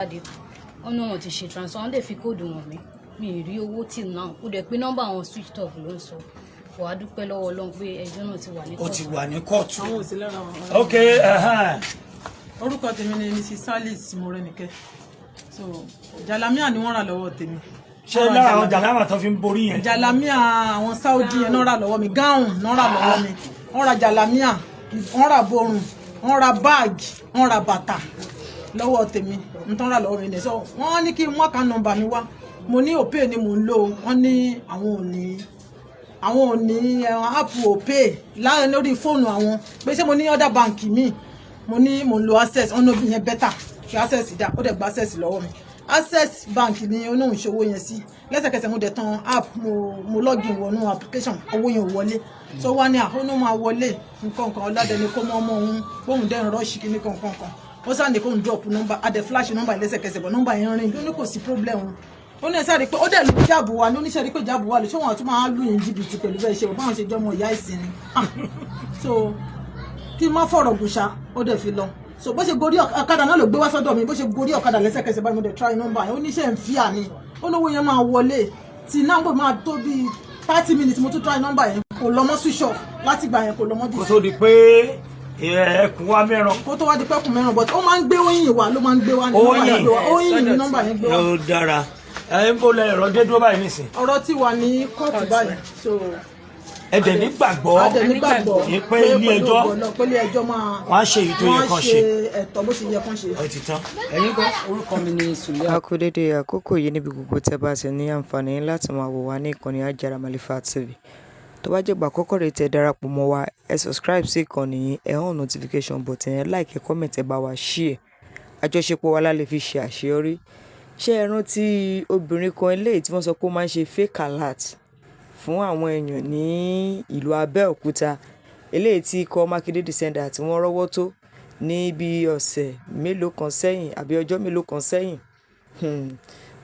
Jáde, wọ́n ní wọ́n ti ṣe transfer, wọ́n dẹ̀ fi code wọ̀n mí. Mi ì rí owó till now. Ó dẹ̀ pé nọ́mbà àwọn switch off ló ń sọ. Wàá dúpẹ́ lọ́wọ́ Ọlọ́run pé ẹjọ́ náà ti wà ní Ó ti kóòtù. wà ní kóòtù. Àwọn ò sí lára wọn. Ok, ẹhẹ́n. Orúkọ tèmi ni Mrs Alice Morenike. So jalamiya ni wọ́n rà lọ́wọ́ tèmi. Ṣé Wọ́n ra lára àwọn jàlámà tó fi ń borí yẹn? Jalamiya àwọn Saudi yẹn náà rà lọ́wọ́ mi, gown náà rà lọ́wọ́ mi. Wọ́n ra jalamiya, wọ́n ra borun, wọ́n ra báàgì, wọ́n ra bàtà lọ́wọ́ tèmi. N tán rà lọ́wọ́ mi ní. So wọ́n ní kí n mú account number mi wá. Mo ní Opay ni mò ń lò. Wọ́n ní àwọn ò ní app Opay láàrin lórí fóònù àwọn, pé ṣé mo ní other bank mi. Mo ní mo ń lo Access. Ọ̀nà òbí yẹn better kí Access dá. Ó dẹ̀ gba Access lọ́wọ́ mi. Access Bank ni oníhùn ìṣòwò yẹn sí. Lẹ́sẹ̀kẹsẹ̀ mo dẹ̀ tan app, mo login wọnú application, owó yẹn ò wọlé. So wá ní àhónú máa wọlé nǹkan nǹkan ọ̀làdẹ ni kó mọ́ ọmọ òun bóun dẹ̀ ń rush kíní kankan kan. Ó sáà ní kó ń drop number. A dẹ̀ flash number yẹn lẹ́sẹ̀kẹsẹ̀, but number yẹn ring. Ó ní kò sí problem. Ó ní ẹsẹ̀ rí pé ó dẹ̀ lu jáàbù wa ní oníṣẹ́ rí pé jáàbù wa lè ṣé wọn àtún máa lù yín jìbìtì pẹ̀lú bẹ́ẹ̀ ṣe báwọn ṣe jọmọ ìyá ìsìn ni. Ah, so kí n má fọ̀rọ̀ gùn ṣá, ó dẹ̀ fi lọ. So bó ṣe gorí ọ̀kadà náà ló gbé wá sọ́dọ̀ mi. Bó ṣe gorí ọ̀kadà lẹ́sẹ̀kẹsẹ̀ báyìí, mo dẹ̀ try number yẹn. Ó ní ṣe ń fíà ni, ó lówó yẹn máa wọlé. Tí náà máa tó bíi 30 minutes, mo tún try number yẹn, kò lọ mọ́, switch off. Láti gbà yẹn kò lọ mọ́. Kó dì tó di pé ẹkùn wa mẹ́ràn. Kó tó wá di pẹ́kùn mẹ́ràn, but ó máa ń gbé oyin wá, ló máa ń gbé wá ní nọ́mbà yẹn gbé wá. Oyin ní nọ́mbà yẹn gbé wá. Ó dára. Ẹ ń bó lẹ ẹ̀rọ dé dúró báyìí nísìn? Ọ̀rọ̀ ti wà ní kóòtù báyìí, so Ẹ dẹ̀ nígbàgbọ́ a dẹ̀ nígbàgbọ́ ní pé ilé pẹ̀lú ẹjọ́ ògo Ọlọ́run, pé ilé ẹjọ́ máa wọ́n á ṣe èyí tó yẹ wọ́n á kán ṣe ṣe. ẹ̀tọ́ bó ṣe yẹ kán ṣe. Ó ti tán. Ẹ̀yin kọ́? Orúkọ mi ni Sùlẹ́. A kú dédé àkókò yìí níbi gbogbo tẹ́ bá ti ní àǹfààní láti máa wò wá ní ìkànnì Ajára Malifa TV. Tó bá jẹ́ ìgbà àkọ́kọ́ rẹ̀ tẹ́ darapọ̀ mọ́ wa, ẹ subscribe sí ìkànnì yìí, ẹ on notification button, ẹ like, ẹ comment, ẹ bá wa share. Àjọṣepọ̀ wa la lè fi ṣe àṣeyọrí. Ṣé ẹ rántí obìnrin kan eléyìí tí wọ́n sọ pé ó máa ń ṣe fake alert fún àwọn èèyàn ní ìlú Abẹ́òkúta? Eléyìí tí ikọ̀ Mákindé Descendant tí wọ́n rọ́wọ́ tó ní bí ọ̀sẹ̀ mélòó kan sẹ́yìn àbí ọjọ́ mélòó kan sẹ́yìn.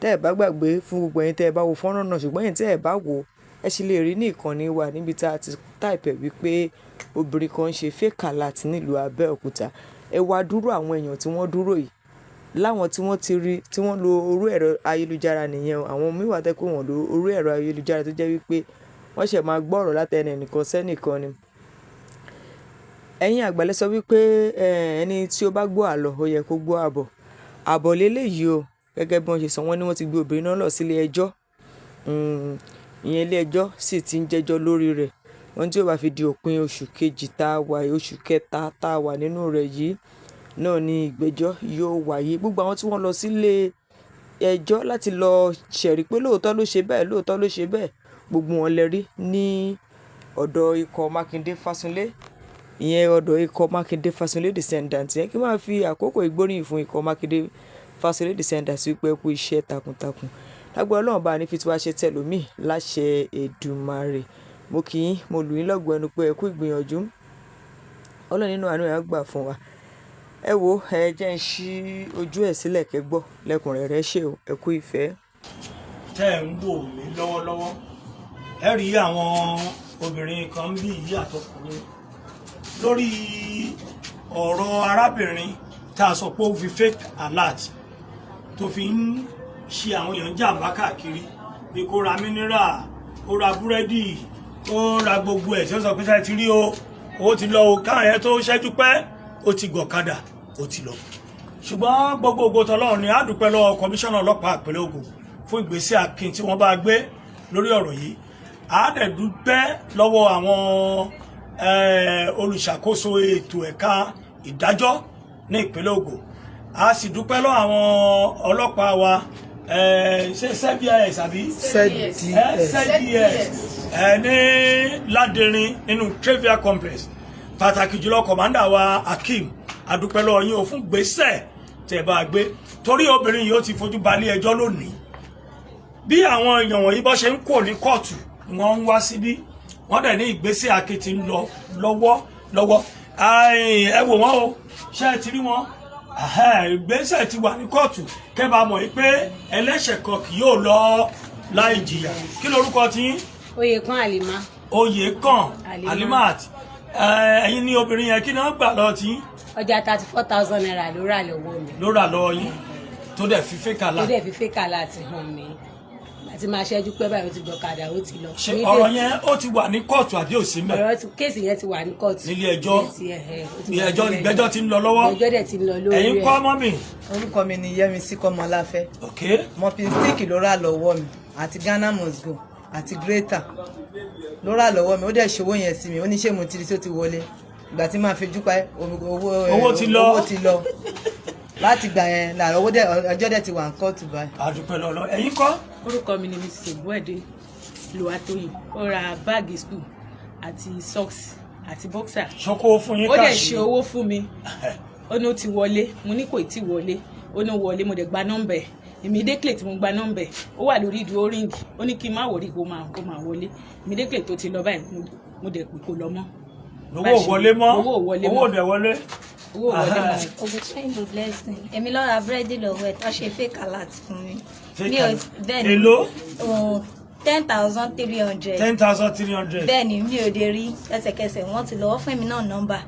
Tẹ́ ẹ bá gbàgbé, fún gbogbo ẹ̀yin tí ẹ bá wo fọ́nrán náà, ṣùgbọ́n ẹ̀yin tí ẹ bá wò, ẹ sì lè rí ní ìkànnì wa níbi tí a ti type ẹ̀ wípé obìnrin kan ń ṣe fake alert nílùú Abẹ́òkúta. Ẹ wá dúró, àwọn èèyàn tí wọ́n dúró yìí, láwọn tí wọ́n ti rí tí wọ́n lo orí ẹ̀rọ ayélujára nìyẹn o. Àwọn mìíràn wà tẹ́ pé wọ́n lo orí ẹ̀rọ ayélujára, tó jẹ́ wípé wọ́n ṣẹ̀ máa gbọ́ ọ̀rọ̀ láti ẹnu ẹnìkan sẹ́nìkan ni. Ẹ̀yin àgbà lẹ sọ wípé ẹni tí ó bá gbọ́ àlọ́, ó yẹ kó gbọ́ àbọ̀. Àbọ̀ lélẹ̀ yìí o. Gẹ́gẹ́ bí wọ́n ṣe sọ, wọ́n ní wọ́n ti gbé obìnrin náà lọ sí ilé ẹjọ́. Ìyẹn ilé ẹjọ́ sì ti ń jẹ́jọ́ lórí rẹ̀. Wọ́n tí ó bá fi di òpin oṣù kejì tá a wà, oṣù kẹta tá a wà nínú rẹ̀ yìí náà ni ìgbẹ́jọ́ yóò wáyé. Gbogbo àwọn tí wọ́n lọ sí ilé ẹjọ́ láti lọ ṣẹ̀rí pé lóòótọ́ ló ṣe bẹ́ẹ̀, lóòótọ́ ló ṣe bẹ́ẹ̀, gbogbo wọn lẹ rí ní ọ̀dọ̀ ikọ̀ Mákindé Fásunlé. Ìyẹn ọ̀dọ̀ ikọ̀ Mákindé Fásunlé Descendant yẹn. Kí máa fi àkókò ìgbóríyìn fún ikọ̀ Mákindé Fásunlé Descendant wípé ẹ kú iṣẹ́ takuntakun. Lágbára Ọlọ́run bá ní fi tiwa ṣe tẹlòmíì láṣẹ Èdùmàrè. Mo kí yín, mo lù yín lọ́gọ ẹnu pé ẹ kú ìgbìyànjú. Ọlọ́run nínú àánú ẹ̀ á gbà fún wa. Ẹ wo, ẹ jẹ́ ń ṣí ojú ẹ̀ sílẹ̀ kẹ́ gbọ́ lẹ́kùnrẹ́rẹ́. Ṣé o, ẹ kú ìfẹ́. Tẹ́ ẹ̀ ń wò mí lọ́wọ́lọ́wọ́, ẹ rí àwọn obìnrin kan bí ìyí àtọkùnrin lórí ọ̀rọ̀ arábìnrin tá a sọ pé ó fi fake alert tó fi ń ṣe àwọn èèyàn jàǹbá káàkiri, bí kó ra mineral, kó ra búrẹ́dì, kó ra gbogbo ẹ̀, tí ó sọ pé sáà ti rí o, owó ti lọ o, káwọn yẹn tó ṣẹ́jú pẹ́, ó ti gọ̀kadà, ó ti lọ. Ṣùgbọ́n gbogbo ògo tọlọ́run ni. A dúpẹ́ lọ́wọ́ kọmíṣánná ọlọ́pàá ìpínlẹ̀ Ògùn fún ìgbésẹ̀ akin tí wọ́n bá gbé lórí ọ̀rọ̀ yìí. A dẹ̀ dúpẹ́ lọ́wọ́ àwọn olùṣàkóso ètò ẹ̀ka ìdájọ́ ní ìpínlẹ̀ Ògùn. A sì dúpẹ́ lọ́wọ́ àwọn ọlọ́pàá wa, ṣé CBS àbí ZDS. ZDS ní Ládẹrin nínú Trevia Complex, pàtàkì jùlọ commander wa Akeem. Adúpẹ́ lọ́wọ́ yín o fún gbèsè tẹ́ bá gbé, torí obìnrin yìí ó ti fojú balẹ̀ ẹjọ́ lónìí. Bí àwọn èèyàn wọ̀nyí bọ́ ṣe ń kò ní kóòtù ni wọ́n ń wá síbí. Wọ́n dẹ̀ ní ìgbésẹ̀ akin ń lọ lọ́wọ́ lọ́wọ́. Ẹ wò wọ́n o, ṣé ẹ ti rí wọn? Ìgbésẹ̀ ti wà ní kóòtù kẹ́ bá mọ̀ pé ẹlẹ́ṣẹ̀ kan kì yóò lọ láì jìyà. Kí lorúkọ tí yín? Oyèkán Àlìmá. Oyèkán Àlìmá. Alimat. Ẹ̀yin ní obìnrin yẹn, kí ni wọ́n gbà lọ́wọ́ tí yín? Ọjà ₦34,000 ló rà lọ́wọ́ mi. Ló rà lọ́wọ́ yín. Tó dẹ̀ fi fake Tó alert. dẹ̀ fi fake alert hàn mí. Àti máa ṣẹ́jú pẹ́ báyìí, ó ti gbọ̀kadà, ó ti lọ. Ṣé ọ̀rọ̀ yẹn ó ti wà ní kóòtù àbí ò sí mẹ́? Ọ̀rọ̀ ti case yẹn ti wà ní kóòtù. Nílé ẹjọ́. Ó ti wà Ẹjọ́ nílé. Ìgbẹ́jọ́ ti ń lọ lọ́wọ́. Ìgbẹ́jọ́ dẹ̀ ti ń lọ lórí Ẹ̀yin ẹ̀. kọ́, mummy? Orúkọ mi ni Yẹ́misí Kọ́mọláfẹ́. Mopping stick ló rà lọ́wọ́ mi, àti Ghana must go, àti grater ló rà lọ́wọ́ mi. Ó dẹ̀ ṣòwò yẹn sí mi. Ó ní ṣé mo ti rí tó ti wọlé. Ìgbà tí màá fi júpa owó, Owó ti lọ. Owó ti lọ. Láti gbà yẹn làrá owó dẹ̀, ọjọ́ dẹ̀ ti wà ní kóòtù báyìí. Àdúpẹ́ lọ́lọ́. Ẹ̀yin kọ́? Orúkọ mi ni Mrs Ògúnẹ̀dẹ Lùwàtóyìn. Ó ra báàgì school àti socks àti boxer. Ṣọkọ fún yín Ó dẹ̀ cash? ṣe owó fún mi. Ó ní ó ti wọlé. Mo ní kò tí wọlé. Ó ní ó wọlé. Mo dẹ̀ gba nọ́mbà ẹ̀. Immediately tí mo gba nọ́mbà ẹ̀, ó wà lórí ìdúró ring. Ó ní kí n má worry, kó máa wọlé. Immediately tó ti lọ báyìí, mo dẹ̀ pè, kó lọ mọ́. Owó ò wọlé mọ́. Owó ò wọlé Owó mọ́. ò dẹ̀ wọlé. Owó ò wọlé mọ́. Ògùntóyìnbó Blessing. Èmi ló ra búrẹ́dì lọ́wọ́ ẹ̀ tó ṣe fake alert fún mi. Fake Mi ò alert. Bẹ́ẹ̀ ni. Èló? 10,300. 10,300. Bẹ́ẹ̀ ni. Mi ò dé rí lẹ́sẹ̀kẹsẹ̀. Wọ́n ti lọ́wọ́ fún èmi náà nọ́mbà,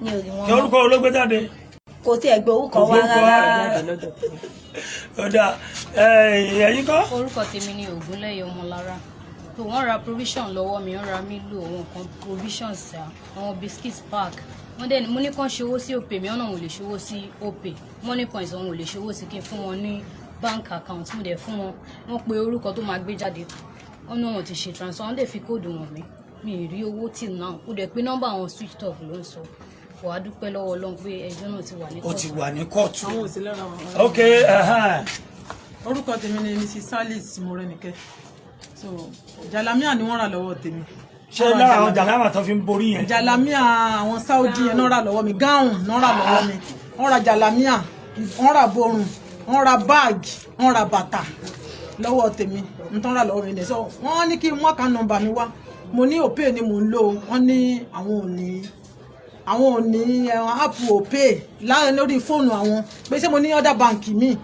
mi ò rí wọn Kí mọ́. orúkọ olóògbé jáde? Kò tiẹ̀ gbórúkọ Kò wa gbórúkọ wá. rárá. Ó dáa. Ẹ̀yin kọ́? Orúkọ tèmi ni Ògúnlẹ̀yẹ Ọmọlára. Tó wọ́n ra provision lọ́wọ́ mi, wọ́n ra Milo, àwọn nǹkan provisions ṣá, àwọn biscuit pack. Wọ́n dẹ̀ ní mo ní kàn ṣe owó sí Opay mi, ọ̀nà òun ò lè ṣòwò sí Opay, Moniepoint òun ò lè ṣòwò sí. Kí n fún wọn ní bank account, mo dẹ̀ fún wọn. Wọ́n pe orúkọ tó máa gbé jáde, wọ́n ní wọn ti ṣe transfer. Wọ́n dẹ̀ fi code wọ̀n mí. Mi ì rí owó till now. Ó dẹ̀ pé nọ́mbà àwọn switch off ló ń sọ. Wàá dúpẹ́ lọ́wọ́ Ọlọ́run pé ẹjọ́ náà ti wà ní Ó ti kóòtù. wà ní kóòtù. Àwọn ò sí lára wọn. Ok, ẹ̀hẹ́n. Orúkọ tèmi ni Mrs Salis Morenike. So jalamiya ni wọ́n rà lọ́wọ́ tèmi. Ṣé lára àwọn jàlámà tó fi ń borí yẹn? Jalamiya àwọn Saudi yẹn náà rà lọ́wọ́ mi. Gown náà rà lọ́wọ́ mi. Wọ́n ra jalamiya, wọ́n ra borun, wọ́n ra báàgì, wọ́n ra bàtà lọ́wọ́ tèmi. N tán rà lọ́wọ́ mi ní. So wọ́n ní kí n mú account number mi wá. Mo ní Opay ni mò ń lò. Wọ́n ní àwọn ò ní ẹ̀wọ̀n app Opay láàrin lórí fóònù àwọn, pé ṣé mo ní other bank mi.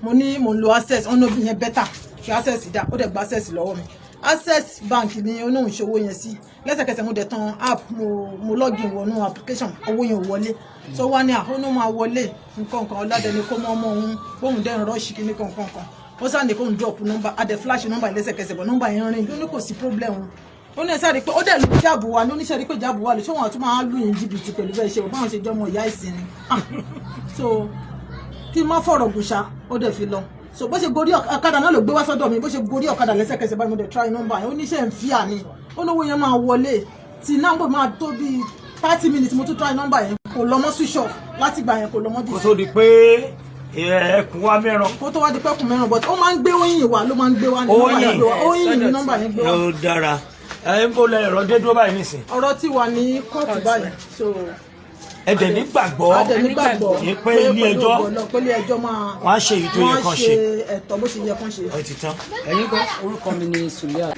Mo ní mo ń lo Access. Ọ̀nà yẹn better, kí Access dá. Ó dẹ̀ gba Access lọ́wọ́ mi. Access Bank ni olóhùn ṣòwò yẹn sí. Lẹ́sẹ̀kẹsẹ̀ mo dẹ̀ tan app, mo login wọnú application, owó yẹn ò wọlé. So wá ní àhónú máa wọlé, nǹkan kan ọ̀làdẹ ni kó mọ́ ọmọ òun bóun dẹ̀ ń rush kíní kankan kan. Ó sáà ní kó ń drop number. A dẹ̀ flash number lẹ́sẹ̀kẹsẹ̀, but number yẹn ring. Ó ní kò sí problem. Ó ní ẹsẹ̀ rí pé ó dẹ̀ lu jáàbù wa ní. Oníṣẹ́ rí pé jáàbù wa lè ṣé wọn àtún máa lù yín jìbìtì pẹ̀lú bẹ́ẹ̀ ṣe báwọn ṣe jọmọ ìyá ìsìn ni. Ah, so kí n má fọ̀rọ̀ gùn ṣá, ó dẹ̀ fi lọ. So bó ṣe gorí ọ̀kadà náà ló gbé wá sọ́dọ̀ mi. Bó ṣe gorí ọ̀kadà lẹ́sẹ̀kẹsẹ̀ báyìí, mo dẹ̀ try number yẹn. Ó ní ṣe ń fíà ni. Ó lówó yẹn máa wọlé tí nọ́mbà máa tó bíi 30 minutes. Mo tún try number yẹn, kò lọ mọ́. Switch off. Láti gbà yẹn, kò lọ mọ́ dì. Kó tó di pé ẹkùn wa mẹ́ràn. Kó tó wá di pẹ́kùn mẹ́ràn, but ó máa ń gbé oyin wá, ló máa ń gbé wá ní nọ́mbà yẹn gbé wá. Oyin ní nọ́mbà yẹn gbé wá. Yóò dára. Ẹ ń bó lẹ ẹ̀rọ dé dúró báyìí nísìn? Ọ̀rọ̀ tí wà ní kóòtù báyìí, so Ẹ dẹ̀ nígbàgbọ́ a dẹ̀ nígbàgbọ́ ní pé ilé pẹ̀lú ẹjọ́ ògo Ọlọ́run, pé ilé ẹjọ́ máa wọ́n á ṣe èyí tó yẹ wọ́n á kán ṣe ṣe. ẹ̀tọ́ bó ṣe yẹ kán ṣe. Ó ti tán. Ẹ̀yin kọ́? Orúkọ mi ni Suliat.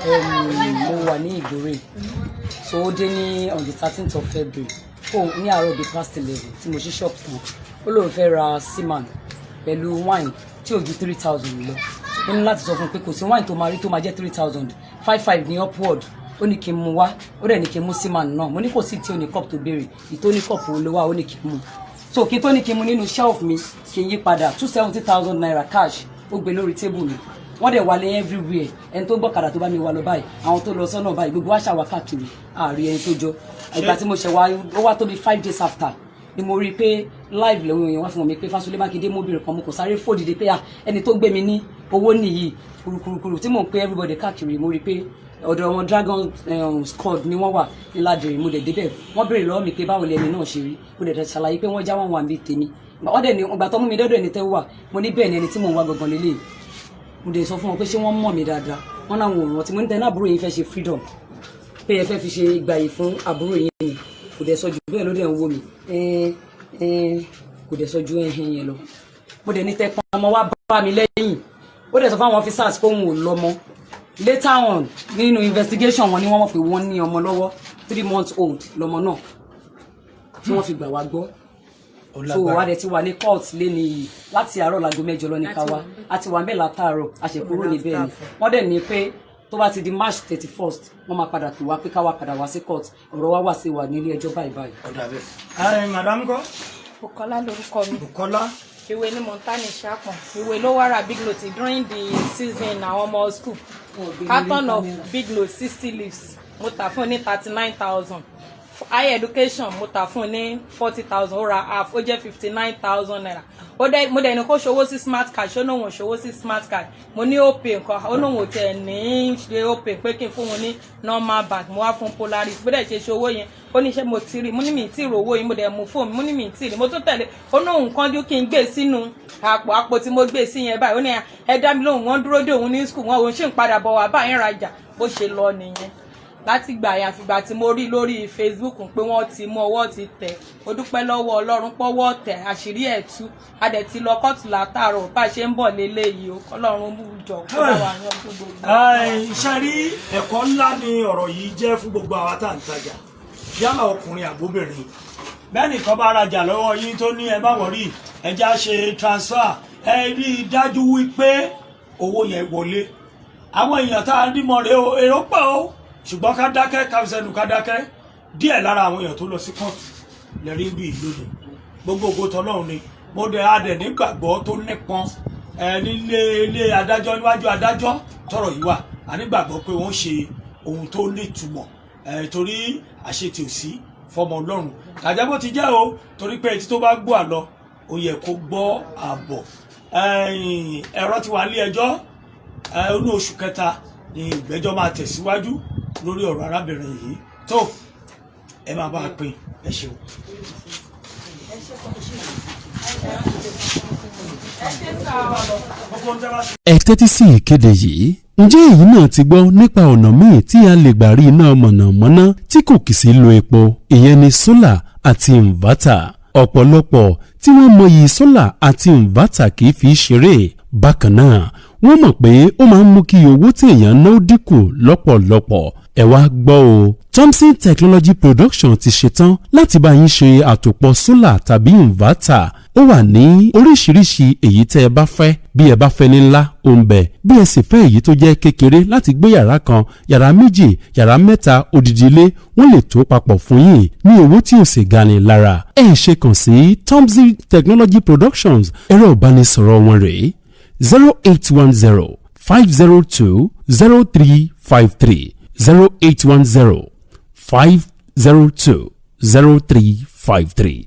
Mo wà ní Ìgbòrè. So ó dé ní on the 13th of February, ó ní àárọ̀ bíi past 11 tí mo ṣí shop tán. Ó lóun fẹ́ ra seaman pẹ̀lú wine tí ò ju 3,000 lọ. Ó ní láti sọ fún un pé kò sí wine tó máa rí tó máa jẹ́ 3,000, five five ní upward. Ó ní kí n mú wá. Ó dẹ̀ ní kí n mú seaman náà. Mo ní kò sí tí ò ní cup tó béèrè. Ìtó ní cup ló wà. Ó ní kí n mú. So kí n tó ní kí n mú nínú shelf mi, kí n yí padà, ₦270,000 cash, ó gbé lórí table mi. Wọ́n dẹ̀ wálé everywhere. Ẹni tó gbọ́kadà tó bá mi wá lọ báyìí, àwọn tó lọ sọ́nà báyìí, gbogbo wa ṣàwà káàkiri, àárí ẹni tó jọ. Ìgbà tí mo ṣẹ̀ wá, ó wá tó bí 5 days after ni mo rí i pé live lẹ́wọ̀n èèyàn wá fún mi pé Fásulẹ̀ Mákindé mọ́bìnrin kan. Mo kò sáré fòdìdí pé à ẹni tó gbé mi ní owó nìyí. Kùrùkùrùkùrù tí mò ń pé everybody káàkiri, mo rí i pé ọ̀dọ̀ wọn Dragon Squad ni wọ́n wà ní Ládìrín. Mo dẹ̀ débẹ̀, wọ́n béèrè lọ́wọ́ mi pé báwo lẹni náà ṣe rí. Mo dẹ̀ ṣàlàyé pé wọ́n já wọn wà níbi tèmi. Wọ́n dẹ̀ ní ìgbà tó mú mi dọ́dọ̀ ẹni tẹ́ wà. Mo ní bẹ́ẹ̀ ni, ẹni tí mò ń wá gangan lélẹ̀. Mo dẹ̀ sọ fún wọn pé ṣé wọ́n mọ̀ mí dáadáa. Wọ́n náà wọ́n rántí. Mo ní tẹ́ náà àbúrò yín fẹ́ ṣe freedom, pé ẹ fẹ́ fi ṣe ìgbàyè fún àbúrò yín ni. Kò dẹ̀ sọ ju bẹ́ẹ̀ ló dẹ̀ ń wò mí ẹ̀ẹ́n ẹ̀ẹ́n, kò dẹ̀ sọ ju ẹ̀hìn yẹn lọ. Mo dẹ̀ ní tẹ́ pọn ọmọ wá bá mi lẹ́yìn. Ó dẹ̀ sọ fáwọn officers pé òun ò lọ́mọ. Later on nínú investigation wọn ni wọ́n mọ̀ pé wọ́n ní ọmọ lọ́wọ́. 3 months old lọ́mọ náà tí wọ́n fi gbà wá gbọ́. Ó So lágbára. a dẹ̀ ti wà ní court lẹ́ni yìí láti àárọ̀. Láago 8 lọ ní ká wá. A ti wà ń bẹ̀ látàárọ̀, a ṣe kúrò níbẹ̀ ni. Wọ́n dẹ̀ ní pé tó bá ti di March 31st, wọ́n máa padà pè wá pé ká wá padà wá sí court. Ọ̀rọ̀ wa wà sí wà nílé ẹjọ́ báyìí báyìí. Ó dà bẹ́ẹ̀. Ẹ madam kọ́? Bukola lorúkọ mi. Bukola. Ìwé ni mò ń tà ní Ṣàpọ̀n. Ìwé ló wá ra big note during the season, àwọn ọmọ school. Carton of big note, 60 leaves, mo tà fún ní 39,000. Higher education, mo tà fún ní 40,000. Ó ra half, ó jẹ́ ₦59,000. Ó dẹ mo dẹ̀ ní kó ṣòwò sí smart cash, ó náà wọ́n ṣòwò sí smart cash. Mo ní Opay nǹkan, ó náà wọ́n tẹ̀ ní ṣe Opay, pé kí n fún wọn ní normal bank. Mo wá fún Polaris. Bó dẹ̀ ṣe ṣòwò yẹn, ó ní ṣé mo ti rí. Mo ní mi tí ì rówó yìí. Mo dẹ̀ mú fóònù, mo ní mi tí ì rí. Mo tún tẹ̀lé, ó ní òun kánjú kí n gbé sínú àpò tí mo gbé sí yẹn báyìí. Ó ní ẹ dá mi lóhùn, wọ́n dúró dé òun ní school, wọn òun ṣì ń padà bọ̀ wá báyìí rajà. Bó ṣe lọ nìyẹn láti gbà yẹn, àfìgbà tí mo rí lórí Facebook pé wọ́n ti mú, ọwọ́ ti tẹ̀. Ó dúpẹ́ lọ́wọ́ Ọlọ́run pọ́wọ́ tẹ̀, àṣírí ẹ̀ tú. A dẹ̀ ti lọ kóòtù látàárọ̀, bá a ṣe ń bọ̀ léléyìí o. Kọ́lọ́run jọ kó bá wa yanjú gbogbo. Ṣe rí, ẹ̀kọ́ ńlá ni ọ̀rọ̀ yìí jẹ́ fún gbogbo àwa tá à ń tajà, yálà ọkùnrin àbóbìnrin. Bẹ́ẹ̀ nìkan bá rajà lọ́wọ́ yín tó ní ẹ má worry, ẹ já ṣe transfer, ẹ rí i dájú wípé owó yẹn wọlé. Àwọn èèyàn tá a rí mọ́ rèé o, èrò pọ̀ o, ṣùgbọ́n ká dákẹ́, ká fi sẹ́nu, ká dákẹ́. Díẹ̀ lára àwọn èèyàn tó lọ sí kóòtù lẹ́rí bí lónìí. Gbogbo ògo tọ́lọ́run ni. Mo dẹ̀ adẹ̀ nígbàgbọ́ tó nípọn ẹ nílé ilé adájọ́, níwájú adájọ́ tọrọ yìí wà, a nígbàgbọ́ pé wọ́n ṣe ohun tó nítumọ̀ ẹ, torí àṣetì ò sí fọmọ Ọlọ́run. Kàjá bó ti jẹ́ o, torí pé etí tó bá gbọ́ àlọ, ó yẹ kó gbọ́ àbọ̀. Ẹ̀rọ ti wà nílé ẹjọ́. Inú oṣù kẹta ni ìgbẹ́jọ́ máa tẹ̀síwájú lórí ọ̀rọ̀ arábìnrin yìí. Tó ẹ máa bá a pín. Ẹ ṣeun. Ẹ tẹ́tí sí ìkéde yìí. Ǹjẹ́ èyí náà ti gbọ́ nípa ọ̀nà míì tí a lè gbà rí iná mọ̀nàmọ́ná tí kò kì sí lo epo? Ìyẹn ni solar àti inverter. Ọ̀pọ̀lọpọ̀ tí wọ́n mọyì solar àti inverter kì í fi ṣeré. Bákan náà, wọ́n mọ̀ pé ó máa ń mú kí owó tí èèyàn ná ó dínkù lọ́pọ̀lọpọ̀. Ẹ wá gbọ́ o, Thompson Technology Production ti ṣetán láti bá yín ṣe àtòpọ̀ solar tàbí inverter. Ó wà ní oríṣiríṣi, èyí tẹ́ ẹ bá fẹ́. Bí ẹ bá fẹ́ ní ńlá, ó ń bẹ. Bí ẹ sì fẹ́ èyí tó jẹ́ kékeré láti gbé yàrá kan, yàrá méjì, yàrá mẹ́ta, odidi ilé, wọ́n lè tó papọ̀ fún yín ní owó tí ò sì gani lára. Ẹ ṣe kàn sí Thompson Technology Productions. Ẹ̀rọ ìbánisọ̀rọ̀ wọn rèé: 08105020353, 08105020353.